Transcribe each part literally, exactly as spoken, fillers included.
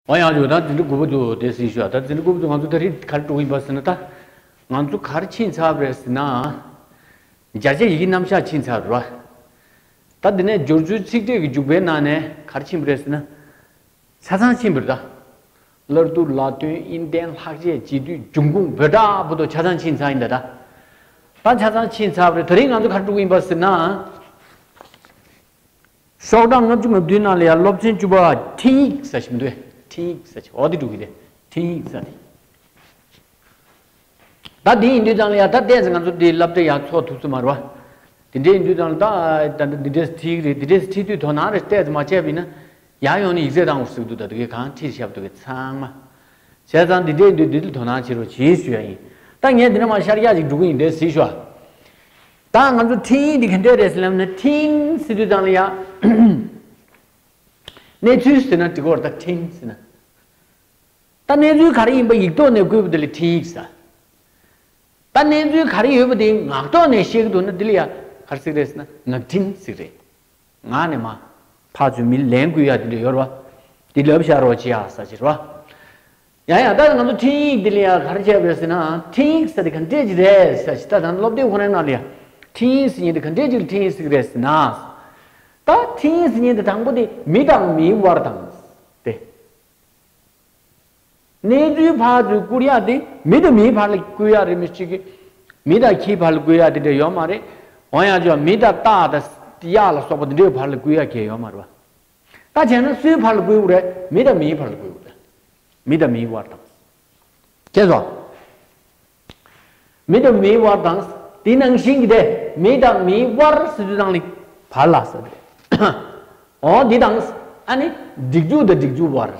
ཨོ་ཡང་ཡོད་ད། འཛིན་གྲྭ་དགུ་པ་དུ་དེ་སྲིད་ཞུ་ད། འཛིན་གྲྭ་དགུ་པ་དུ་ང་ཚོ་ད་རིག་ག་རེ་འགྲོ་གི་ཡིན་པ་ཟེར་ན། ད་ང་ཚོ་ག་རེ་ཕྱིན་ཚར་བ་རེད་ཟེར་ན། སྦྱར་བྱ་ཡི་གེ་རྣམ་གཞག་ཕྱིན་ཚར་བ་རེད་བ། ད་འདི་ནས་སྦྱོར་ཚུལ་ཚིག་ཕྲད་ཀྱི་འཇུག་པའི་ནང་ནས་ག་རེ་ཕྱིན་པ་རེད་ཟེར་ན། ཆ་ཚང་ཕྱིན་པ་རེད་ད། སླར་བསྡུ་ལ་དོན་དབྱིན་ལྡན་ལྷག་བཅས་རྗེས་བསྡུས་འབྱུང་ཁུངས་འབོད་སྒྲ་བར་དུ་ཆ་ཚང་ཕྱིན་ཚར་ཡིན་ད། ད་ད་ཆ་ཚང་ཕྱིན་ཚར་བ་རེད། ད་རིང་ང་ཚོ་ག་རེ་འགྲོ་གི་ཡིན་པ་ཟེར་ན། ཤོག་གྲངས་ལྔ་བཅུ་ང་བདུན་ནང་ལ་ཡང་སློབ་ཚན་བཅུ་པ་འཕྲིན་ཡིག་ཟེར་ཞིག་མི་འདུག་གས། འཕྲིན་ཡིག་ཟེར་ཞིག་འོ་དེ་འགྲོ་གི་རེད། འཕྲིན་ཡིག་ཟེར་དེ། ད་དེ་ཡིན་དུས་ཙང་ལ་ཡང་ད་ལྟས་ཙང་ང་ཚོ་འདི་སློབ་གྲྭ་ཡར་ཚོགས་ཐུབ་ཚོད་མ་རེད་བ། དེ་འདྲ་ཡིན་དུས་ཙང་ལ་ད་ད་འདི་འདྲས་ཁྲིད་ཀྱི་རེད། འདི་འདྲས་ཁྲིད་དུས་དོ་སྣང་རེ་ལྟས་ཙང་མ་བྱས་པ་ཡིན་ན། ཡར་ཡོང་ནས་ཡིག་ཚད་བཏང་དགོས་ཟེར་གི་འདུག་ད་དེ་གས་གང་ཁྲིད་བཞག་འདུག་གས་ཚང་མ། བྱས་ཙང་འདི་འདྲས་འདུག་འདི་འདྲ་དོ་སྣང་བྱེད་རོགས་བྱེད་ཞུ་ཡ་ཡིན། ད་ངས་འདི་འདྲ་མ་ཤར་རྒྱག་ཅིག་འགྲོ་གི་ཡིན་དེ་གཟིགས་ཤོག་ད་ང་ཚོ་འཕྲིན་ཡིག་འདི་ག་འདྲས་རེད་ཟེར་ལབ་ན། འཕྲིན་ཟེར་དུས་ཙང་ལ་ཡ། གནས་ཚུལ་ཟེར་ན་འགྲིག་གི་རེད། ད་འཕྲིན་ཟེར་ན། ད་གནས་ཚུལ་ག་རེ་ཡིན་པ་ཡིག་ཐོག་ནས་བཀོད་པ་དེ་ལ་འཕྲིན་ཡིག་ཟེར། ད་གནས་ཚུལ་ག་རེ་ཡོད་པ་དེ་ངག་ཐོག་ནས་བཤད་ཀྱི་འདུག་ན་དེ་ལ་ཡ་ག་རེ་ཟེར་གི་རེད་ཟེར་ན་ངག་འཕྲིན་ཟེར་གི་རེད། ངག་ནས་མར་ཕར་ཚུར་མི་ལན་བསྐུར་ཡ་དེ་འདྲ་ཡོད་རེད་བ། དེ་ལབ་བཞག་རོགས་བྱེད་ཡ་ཟེར་གྱི་རེད་བ། ཡང་ཡང་ད་ང་ཚོ་འཕྲིན་ཡིག་འདི་ལ་ཡང་ག་རེ་བྱས་པ་རེད་ཟེར་ན། འཕྲིན་ཡིག་ཟེར་དེ་ག་འདྲས་ཅིག་རེད་ཟེར་ཞིག་ད་ད་སློབ་དེབ་ཁོ་རའི་ནང་ལ་ཡང་འཕྲིན་ཡིག་ཟེར་མཁན་དེ་ག་འདྲས་ཅིག་ལ་འཕྲིན་ཡིག་ཟེར་གི་རེད་ཟེར་ན། ད་འཕྲིན་ཡིག་ཟེར་མཁན་དེ་དང་པོ་དེ་མི་དང་མིའི་དབར་དང་། དེ། གནས་ཚུལ་ཕར་ཚུར་བསྐུར་ཡག་དེ་མི་དང་མིའི་བར་ལ་བསྐུར་ཡག་རེད། མི་གཅིག་གིས་མི་དང་ཁྱིའི་བར་ལ་བསྐུར་ཡག་དེ་འདྲ་ཡོད་མ་རེད། འོ་ཡང་ཅོ་མི་དང་སྟག་དང་གཡག་ལ་སོགས་པ་དེ་འདྲའི་བར་ལ་བསྐུར་ཡག་གང་ཡང་ཡོད་མ་རེད་བ། ད་བྱས་ན་སུའི་བར་ལ་བསྐུར་དགོས་རེད། མི་དང་མིའི་བར་ལ་བསྐུར་དགོས་རེད། མི་དང་མིའི་དབར་དང་། ཁྱེད་ཚོ། མི་དང་མིའི་དབར་དང་། དེ་ནང་བཞིན་གྱི་དེ་མི་དང་མིའི་དབར་ཟེར་དུས་ཙང་ལ་བར་ལ་ཟེར་ཏེ། འོ་འདི་དང་། ཨ་ནི་སྒྲིག་འཛུགས་དང་སྒྲིག་འཛུགས་དབར།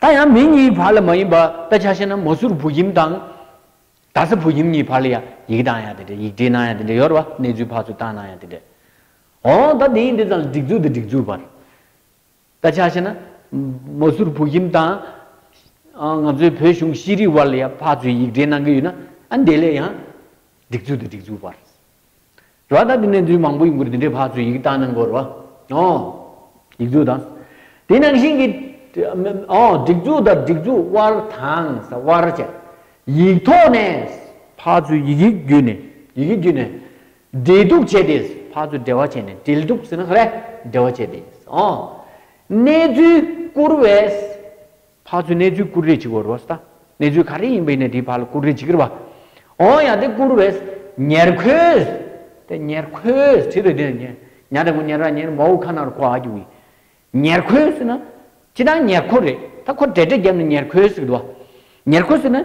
ད་ཡང་མི་གཉིས་བར་ལ་མ་ཡིན་པ་ད་ཆ་བཞག་ན་མ་སུར་བུ་ཁྱིམ་དང་། རྡ་ས་བུ་ཁྱིམ་གཉིས་བར་ལ་ཡ་ཡི་གེ་བཏང་ཡ་དེ་འདྲ། ཡིག་འབྲེལ་གནང་ཡ་དེ་འདྲ་ཡོད་རེད་བ། གནས་ཚུལ་ཕར་ཚུར་བཏང་གནང་ཡ་དེ་འདྲ། འོ་ད་དེ་ཡིན་དུས་ཙང་ལ་སྒྲིག་འཛུགས་དང་སྒྲིག་འཛུགས་བར། ད་ཆ་བཞག་ན། མ་སུར་བུ་ཁྱིམ་དང་། ཨ། ང་ཚོའི་བོད་གཞུང་ཤེས་རིག་དབར་ལ་ཡ་ཕར་ཚུར་ཡིག་འབྲེལ་གནང་གི་ཡོད་ན། ཨ། དེ་ལས་ཡང་། སྒྲིག་འཛུགས་དང་སྒྲིག་འཛུགས་བར། རེད་བ། ད་དེ་ནས་འདུས་མང་པོ་ཡིན་དགོས་རེད། དེ་འདྲའི་ཕར་ཚུར་ཡིག་བཏང་གནང་དགོས་རེད་བ། ཨོ། ཡིག་འཛུགས་དང་། དེ་ནང་བཞིན་གྱི། ཨོ། སྒྲིག་འཛུགས་དང་སྒྲིག་འཛུགས་དབར་དང་ས་དབར་བྱས། ཡིག་ཐོག་ནས། ཕར་ཚུར་ཡི་གེ་བརྒྱུད་ནས། ཡི་གེ་བརྒྱུད་ནས། འབྲེལ་གཏུག་བྱས་ཏེ། ཕར་ཚུར་འབྲེལ་བ་བྱས་ནས། འབྲེལ་གཏུག་ཟེར་ན་ག་རེ། འབྲེལ་བ་བྱས་ཏེ། ཨོ། གནས་ཚུལ་བསྐུར་བས། ཕར་ཚུར་གནས་ཚུལ་བསྐུར་རེས་བྱེད་དགོས་རེད་བ། ད་གནས་ཚུལ་ག་རེ་ཡིན་པ་ཡིན་ནའི་དེའི་བར་ལ་བསྐུར་རེས་བྱེད་ཀྱི་རེད་བ། འོ་ཡང་དེ་བསྐུར་བས། ཉེར་མཁོས། དེ་ཉེར་མཁོས་བྲིས་འདུག་དེ་ཉེ་ཉ་དང་གུ་ཉེར་ར་ཉེར་མ་འུ་ཁ་ན་རུ་ཁོ་ཨ་རྒྱུ་ཡིན། ཉེར་མཁོས་ཟེར་ན། སྤྱིར་བཏང་ཉེར་མཁོ་རེད། ད་ཁོ་འབྲེལ་སྒྲ་བརྒྱབ་ནས་ཉེར་མཁོས་ཟེར་གི་འདུག་བ། ཉེར་མཁོ་ཟེར་ན།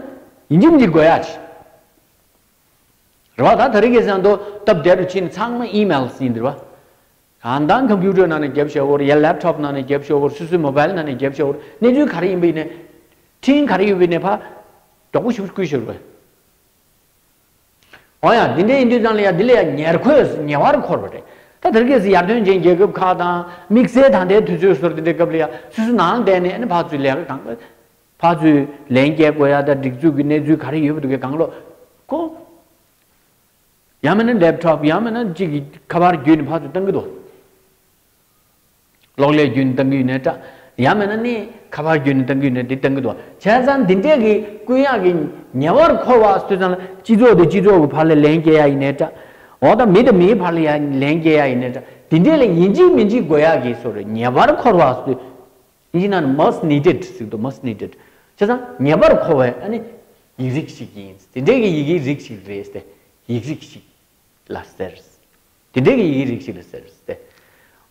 ཡིན་གཅིག་མིན་གཅིག་དགོས་ཡ་ཅིག་རེད་བ། ད་དེ་རིང་ཁ་སང་དུ་སྟབས་བདེ་རུ་ཕྱིན་ནས་ཚང་མ་ཨི་མེལ་ཟིན་འདིར་བ། གང་ལྟར་ཀམ་པུ་ཊར་ནང་ནས་རྒྱབ་བཞག་གོ་རེད། ཡ་ལེབ་ཊོབ་ནང་ནས་རྒྱབ་བཞག་གོ་རེད། སོ་སོའི་མོ་བྷལ་ནང་ནས་རྒྱབ་བཞག་གོ་རེད། གནས་ཚུལ་ག་རེ་ཡིན་པ་ཡིན་ནའི། འཕྲིན་ག་རེ་ཡོད་པ་ཡིན་ནའི་ཕར། མགྱོགས་པོ་ཞིག་བསྐུར་ཤོར་བས། འོ་ཡ། འདི་འདྲ་ཡིན་དུས་ཙང་ལ་ཡ་འདི་ལ་ཡ་ཉེར་མཁོས་ཉེ་བར་འཁོར་བ་རེད། ད་དེ་རིང་ཁ་སང་ཡར་ཐོན་ཅན་རྒྱལ་ཁབ་ཁག་དང་དམིགས་བསལ་ད་ལྟའི་དུས་ཚོད་སོར་འདི་འདྲའི་སྐབས་ལ་ཡ་སོ་སོ་ནང་བསྡད་ནས་ཨ་ནི་ཕར་ཚུར་ལས་ཀ་གང་ག་ཕར་ཚུར་ལན་སྐྱེལ་དགོས་ཡ་ད་སྒྲིག་འཛུགས་ཀྱི་གནས་ཚུལ་ག་རེ་ཡོད་པ་འདུག་གས་གང་ལོ་ཁོ། ཡང་མིན་ན་ལེབ་ཊོབ། ཡང་མིན་ན་གཅིག་གི་ཁ་པར་བརྒྱུད་ནས་ཕར་ཚུར་བཏང་གི་འདུག་གློག་ཀླད་བརྒྱུད་ནས་བཏང་གི་ཡོད་ནའི་འདྲ། ཡང་མིན་ན་ནི་ཁ་པར་བརྒྱུད་ནས་བཏང་གི་ཡོད་ནའི་འདི་བཏང་གི་འདུག་བྱས་ཙང་འདི་འདྲས་ཀྱི་བསྐུར་ཡག་གི་ཉེ་བར་འཁོར་བ་ཟེར་དུས་ཙང་ལ་སྤྱི་ཚོགས་དང་སྤྱི་ཚོགས་ཀྱི་བར་ལ་ལན་སྐྱེལ་ཡག་ཡིན་ནའི་འདྲ། འོ་ད་མི་དང་མིའི་བར་ལ་ཡ་ལན་སྐྱེལ་ཡག་ཡིན་ནའི་འདྲ། འདི་འདྲས་ལ་ཡིན་གཅིག་མིན་གཅིག་དགོས་ཡག་གི་སོ་རེད། ཉེ་བར་འཁོར་བ་ཟེར་དུས། ཡིན་ན་must needed ཟེར་གི་འདུག must needed། བྱས་ཙང་ཉེ་བར་འཁོར་བའི་ཨ་ནི་ཡིག་རིགས་ཤིག་ཡིན། དེ་འདྲའི་གི་ཡི་གེའི་རིགས་ཤིག་རེད་ཟེར། ཡིག་རིགས་ཤིག་ལ་ཟེར། དེ་འདྲའི་གི་ཡི་གེའི་རིགས་ཤིག་ལ་ཟེར་ཟེར།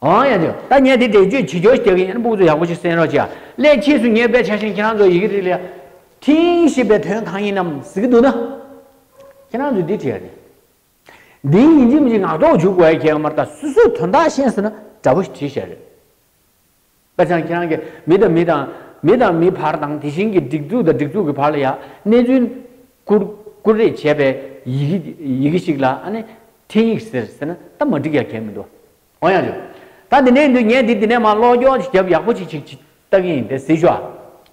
འོ་ཡ། ད་ངས་དེ་འགྲེལ་བརྗོད་བྱེད་ཆོག་ཞིག་རྒྱག་གི་ཡིན། སྤུ་གུ་ཚོ་ཡག་པོ་ཞིག་གསན་རོགས་བྱེད་ཨ། སླད་ཕྱིས་སུ་ངས་དཔེ་ཆ་བཞིན་ཁྱེད་རང་ཚོ་ཡི་གེ་རིགས་ལ་འཕྲིན་ཞེས་པའི་དོན་གང་ཡིན་ནམ་ཟེར་གི་འདུག་ན། ཁྱེད་རང་ཚོས་འདི་བྲིས་ཡ་རེད། འདིའི་ཡིན་གཅིག་མིན་གཅིག་ངག་ཐོག་འཇུག་དགོས་ཡ་ཁྱད་མ་རེད། ད་སོ་སོས་དོན་དག་ཤེས་སོང་ན་འདྲ་པོ་ཞིག་བྲིས་བཞག་རེད། དཔེ་ཆ་ཁྱེད་རང་གིས་མི་དང་མི་དང་མི་དང་མི་བར་དང་དེ་བཞིན་གྱི་སྒྲིག་འཛུགས་དང་སྒྲིག་འཛུགས་ཀྱི་བར་ལ་ཡ་གནས་ཚུལ་བསྐུར་བསྐུར་རེས་བྱས་པའི་ཡི་གེ་ཡི་གེ་ཞིག་ལ་ཨ་ནི་འཕྲིན་ཡིག་ཟེར་ཟེར་ན་ད་མ་འགྲིག་ཡ་གང་ཡང་མི་འདུག་འོ་ཡ། ད་དེ་ནས་འདུག་ངས་འདི་འདི་ནས་མར་ཀློག་སྐྱོར་ཞིག་བརྒྱབ། ཡག་པོ་ཅིག་ཅིག་ཅིག་ལྟ་གི་ཡིན། དེ་གཟིགས་ཤོག་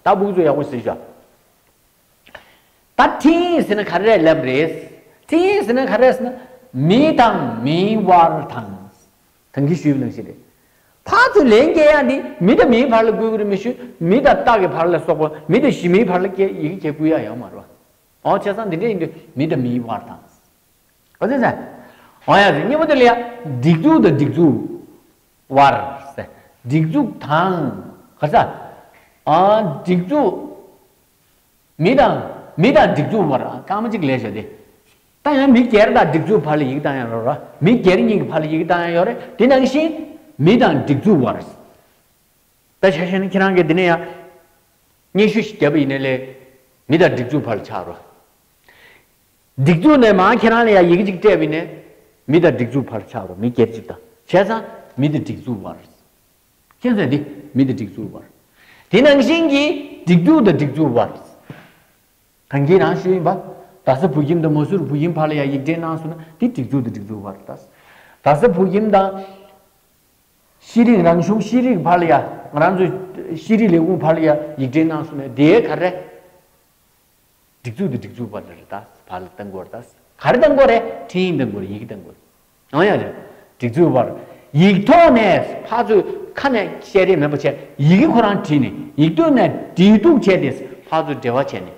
ད་སྤུ་གུ་ཚོ་ཡག་པོ་གཟིགས་ཤོག་ད་འཕྲིན་ཟེར་ན་ག་རེ་ལབ་རེད། འཕྲིན་ཟེར་ན་ག་རེ་ཟེར་ན་མི་དང་མིའི་དབར་དང་། ད་གིན་ཞུས་པ་ནང་བཞིན་རེད། ཕར་ཚུར་ལན་སྐྱེལ་ཡག་འདི་མི་དང་མིའི་བར་ལ་བསྐུལ་གྱི་རེད་མི་ཞུ། མི་དང་རྟགས་ཀྱི་བར་ལ་སོགས་པ་མི་དང་གཞི་མིའི་བར་ལ་སྐྱེལ་ཡི་གེ་སྐྱེལ་བསྐུལ་ཡག་ཡོད་མ་རེད་བ། འོ་བྱས་ཙང་འདི་འདྲ་ཡིན་དུས་མི་དང་མིའི་བར་དང་། ག་ཚོད་ཟེར། འོ་ཡ་ཟེར་གཉིས་པ་དེ་ལ་ཡ། སྒྲིག་འཛུགས་དང་སྒྲིག་འཛུགས་བར་ཟེར། སྒྲིག་འཛུགས་དང་། ག་ས། ཨ་སྒྲིག་འཛུགས། མི་དང་། མི་དང་སྒྲིག་འཛུགས་བར་སྐར་མ་གཅིག་ལས་བྱ་སྟེ། ད་ཡང་མི་སྒེར་དང་སྒྲིག་འཛུགས་བར་ལ་ཡི་གེ་བཏང་ཡག་ཡོད་རེད། མི་སྒེར་གཉིས་ཀྱི་བར་ལ་ཡི་གེ་བཏང་ཡག་ཡོད་རེད། དེ་ནང་བཞིན་མི་དང་སྒྲིག་འཛུགས་བར། ད་ཆ་བཞག་ན་ཁྱེད་རང་གིས་འདི་ནས་ཡང་སྙན་ཞུ་ཞིག་བརྒྱབ་པ་ཡིན་ན་ལས། མི་དང་སྒྲིག་འཛུགས་བར་ལ་ཆགས་རོགས། སྒྲིག་འཛུགས་ནས་མར་ཁྱེད་རང་ལ་ཡང་ཡི་གེ་གཅིག་སྤྲད་པ་ཡིན་ན། མི་དང་སྒྲིག་འཛུགས་བར་ཆགས་རོགས། མི་སྒེར་གཅིག་དང་། བྱས་ཙང་མི་དང་སྒྲིག་འཛུགས་བར། མཁྱེན་སོང་། འདི་མི་དང་སྒྲིག་འཛུགས་བར། དེ་ནང་བཞིན་གྱི་སྒྲིག་འཛུགས་དང་སྒྲིག་འཛུགས་བར། གང་གིས་རང་ཞུས་ཡིན་པ། རྡ་ས་བོད་ཁྱིམ་དང་མ་སུར་བོད་ཁྱིམ་བར་ལ་ཡང་ཡིག་འབྲེལ་གནང་སོང་ན་འདི་སྒྲིག་འཛུགས་དང་སྒྲིག་འཛུགས་བར་ད། རྡ་ས་བོད་ཁྱིམ་དང་། ཤེས་རིག་རང་གཞུང་ཤེས་རིག་བར་ལ་ཡ། ང་རང་ཚོའི་ཤེས་རིག་ལས་ཁུངས་བར་ལ་ཡ་ཡིག་འབྲེལ་གནང་སོང་ན་དེ་ག་རེ། སྒྲིག་འཛུགས་དང་སྒྲིག་འཛུགས་བར་ལ་རེད་ད། བར་ལ་གཏང་དགོས་རེད་ད། ག་རེ་གཏང་དགོས་རེད། འཕྲིན་ཡིག་གཏང་དགོས་རེད། ཡི་གེ་གཏང་དགོས་རེད། ཨང་ཡ་རེད། སྒྲིག་འཛུགས་བར། ཡིག་ཐོག་ནས་ཕར་ཚུར་ཁ་ནས་བཤད་རེས་མེད་པ་བྱས་ཡི་གེ་ཁོ་རང་བྲིས་ནས་ཡིག་ཐོག་ནས་འབྲེལ་གཏུག་བྱས་ཏེ་ཕར་ཚུར་འབྲེལ་བ་བྱས་ནས།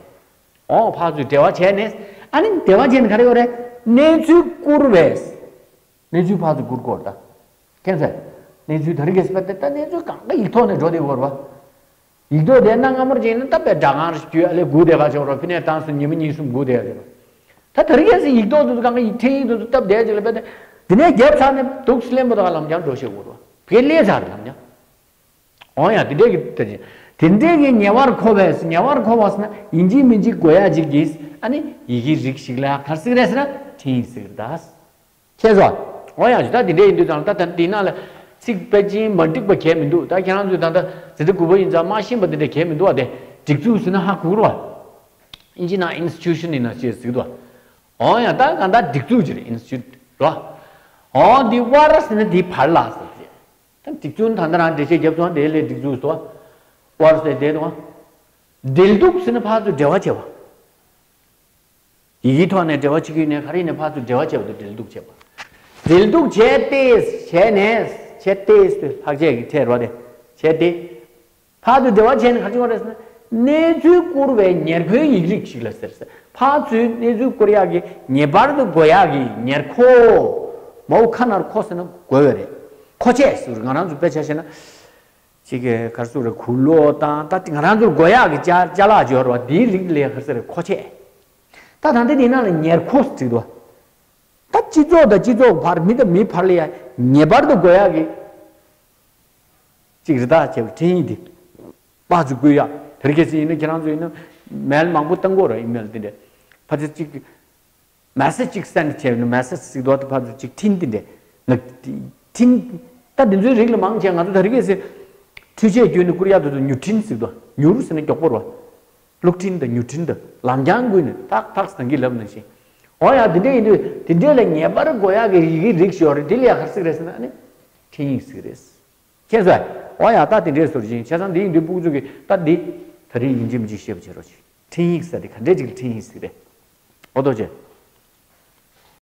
ཨོ་ཕར་ཚུར་འབྲེལ་བ་བྱས་ནས། ཨ་ནི་འབྲེལ་བ་བྱས་ནས་ག་རེ་ཡོད་རེད། གནས་ཚུལ་བསྐུར་བས། གནས་ཚུལ་ཕར་ཚུར་བསྐུར་དགོས་རེད་ད། མཁྱེན་སོང་། གནས་ཚུལ་དེ་རིང་ཁ་སང་ད་གནས་ཚུལ་གང་ག་ཡིག་ཐོག་ནས་འགྲོ་བསྡད་ཡོད་རེད་པ། ཡིག་ཐོག་དེ་གནའ་སྔ་མོར་བྱས་ན་ད་དཔེ་སྦྲག་ཁང་རེ་བརྒྱུད་ཨ་ལས་སྒུག་བསྡད་ག་ཆོག་རོགས། ཕི་ནས་བཏང་སོང་ཉི་མ་གཉིས་གསུམ་སྒུག་བསྡད་ཡོད་རེད་པ། ད་དེ་རིང་ཁ་སང་ཡིག་ཐོག་དེ་ཚོ་གང་ག་ཡིག་འཕྲིན་ཡིག་དེ་ཚོ་སྟབས་བདེ་ཅིག་ལ་དཔེ་དེ། དེ་ནས་རྒྱབ་ཚར་ནས་འདུག་སེ་ལེན་པ་དང་ལམ་རྒྱང་འགྲོ་ཤེས་དགོས་རེད་པ། བེད་ལས་ཚར་རེད་ལམ་རྒྱང་། འོ་ཡ་དེ་འདྲས་ཀྱི་ད་ཅི། དེ་འདྲས་ཀྱི་ཉེ་བར་མཁོ་བས། ཉེ་བར་མཁོ་བ་ཟེར་ན་ཡིན་གཅིག་མིན་གཅིག་དགོས་ཡ་ཅིག་གིས་ཨ་ནི་ཡི་གེའི་རིགས་ཤིག་ལ་ག་རེ་ཟེར་གི་རེད་ཟེར་ན་འཕྲིན་ཡིག་ཟེར་གི་རེད་ད། མཁྱེན་སོང་། འོ་ཡ་ད་དེ་འདྲས་ཡིན་དུས་ཙང་ད་ད་འདི་ནང་ལ་ཚིག་དཔེ་ཅན་མ་འགྲིག་པ་གང་ཡང་མི་འདུག་ད་ཁྱེད་རང་ཚོས་ད་ལྟ་འཛིན་གྲྭ་དགུ་པ་ཡིན་ཙང་མ་ཤེས་པ་འདི་འདྲ་གང་ཡང་མི་འདུག་བ། དེ་སྒྲིག་འཛུགས་ཟེར་ན་ཧ་གོ་གི་རེད་པ། ཨིན་ཇི་ནང་institution ཡིན་ན་ཅེས་ཟེར་གི་འདུག་འོ་ཡ་ད་གང་ལྟར་སྒྲིག་འཛུགས་ཅིག་རེད། institute རེད་པ། འོ་འདི་བར་ཟེར་ན་འདི་བར་ལ་ཟེར་གི་རེད། ད་སྒྲིག་འཛུགས་ད་ལྟ་རང་འགྲེལ་བཤད་རྒྱབ་སོང་། དེ་ལས་སྒྲིག་འཛུགས་སོ། བར་ཟེར་དེ་དང་། འབྲེལ་གཏུག་ཟེར་ན་ཕར་ཚུར་འབྲེལ་བ་བྱེད་པ། ཡི་གེའི་ཐོག་ནས་འབྲེལ་བ་བྱེད་ཀྱི་ཡོད་ནའི་ག་རེ་ཡིན་ནའི་ཕར་ཚུར་འབྲེལ་བ་བྱེད་པ་དང་འབྲེལ་གཏུག་བྱེད་པ། འབྲེལ་གཏུག་བྱས་ཏེ་བྱས་ནས་བྱས་ཏེ་ལྷག་བཅས་ཀྱི་ཕྲད་རེད་པ། དེ་བྱས་ཏེ། ཕར་ཚུར་འབྲེལ་བ་བྱས་ནས་ག་རེ་བྱེད་དགོས་རེད་ཟེར་ན། གནས་ཚུལ་བསྐུར་བའི་ཉེར་མཁོའི་ཡིག་རིགས་ཤིག་ལ་ཟེར་ཟེར། ཕར་ཚུར་གནས་ཚུལ་བསྐུར་ཡག་གི་ངེས་པར་དུ་དགོས་ཡག་གི་ཉེར་མཁོ། མའོ་ཁ་ནར་མཁོ་ཟེར་ན་དགོས་པ་རེད། མཁོ་ཆས་ཟེར་ང་རང་ཚོ་དཔེ་ཆ་བཤད་ན། ཅིག་གི་ག་རེ་ཟེར་དགོས་རེད། གུ་ལོག་དང་ད་ང་རང་ཚོར་དགོས་ཡག་གི་ཅ་ཅ་ལག་ཅིག་ཡོད་རེད་པ། དེའི་རིགས་ལ་ག་རེ་ཟེར་རེད། མཁོ་ཆས། ད་ད་ལྟ་དེའི་ནང་ལ་ཉེར་མཁོ་ཟེར་འདུག་ད་སྤྱི་ཚོགས་དང་སྤྱི་ཚོགས་བར་མི་དང་མི་བར་ལ་ཡང་ངེས་པར་དུ་དགོས་ཡག་གི་ཅིག་རེད་ད། བྱས་པའི་འཕྲིན་ཡིག་འདི་ཕར་ཚུར་བསྐུར་ཡག་དེ་རིང་ཁ་སང་ཡིན་ན་ཁྱེད་རང་ཚོ་ཡིན་ན་མེལ་མང་པོ་བཏང་གི་ཡོད་རེད། ཨི་མེལ་འདི་འདྲ་ཕར་ཚུར་ཅིག་མེ་སེ་ཇི་ཅིག་སེན་ཌི་བྱས་ན་མེ་སེ་ཇི་ཟེར་འདུག་ད་ཕར་ཚུར་ཅིག་འཕྲིན་འདི་འདྲ་ང་འཕྲིན་ད་འདི་ཚོའི་རིགས་ལ་མང་ཆེ་ང་ཚོ་ད་རེས་ཁ་སང་འཕྲུལ་ཆས་བརྒྱུད་ནས་བསྐུར་ཡག་དེ་ཚོ་མྱུར་འཕྲིན་ཟེར་འདུག་མྱུར་ཟེར་ན་མགྱོགས་པོ་རེད་པ། གློག་འཕྲིན་དང་མྱུར་འཕྲིན་དང་ལམ་རྒྱང་བསྐུར་ནས་ཏག་ཏག་ཟེར་གྱི་ལབ་ནང་བཞིན། འོ་ཡ་དེ་འདྲ་ཡིན་དུས་དེ་འདྲ་ལ་ངེས་པར་དགོས་ཡག་གི་ཡི་གེ་རིགས་ཤིག་ཡོད་རེད། དེ་ལ་ཡ་ག་རེ་ཟེར་གི་རེད་ཟེར་ན་ཨ་ནི་འཕྲིན་ཡིག་ཟེར་གི་རེད། མཁྱེན་སོང་། འོ་ཡ་ད་དེ་འདྲའི་ཟུར་ཅིག་ཡིན། བྱས་ཙང་འདི་ཡིན་དུས་ཕྲུ་གུ་ཚོ་གིས་ད་འདི་ད་རེས་ཡིན་གཅིག་མིན་གཅིག་ཤེས་པ་བྱེད་རོགས་གྱིས། འཕྲིན་ཡིག་ཟེར་དེ་ག་འདྲས་ཅིག་ལ་འཕྲིན་ཡིག་ཟེར་གི་རེད། འོ་ཐུགས་རྗེ་ཆེ།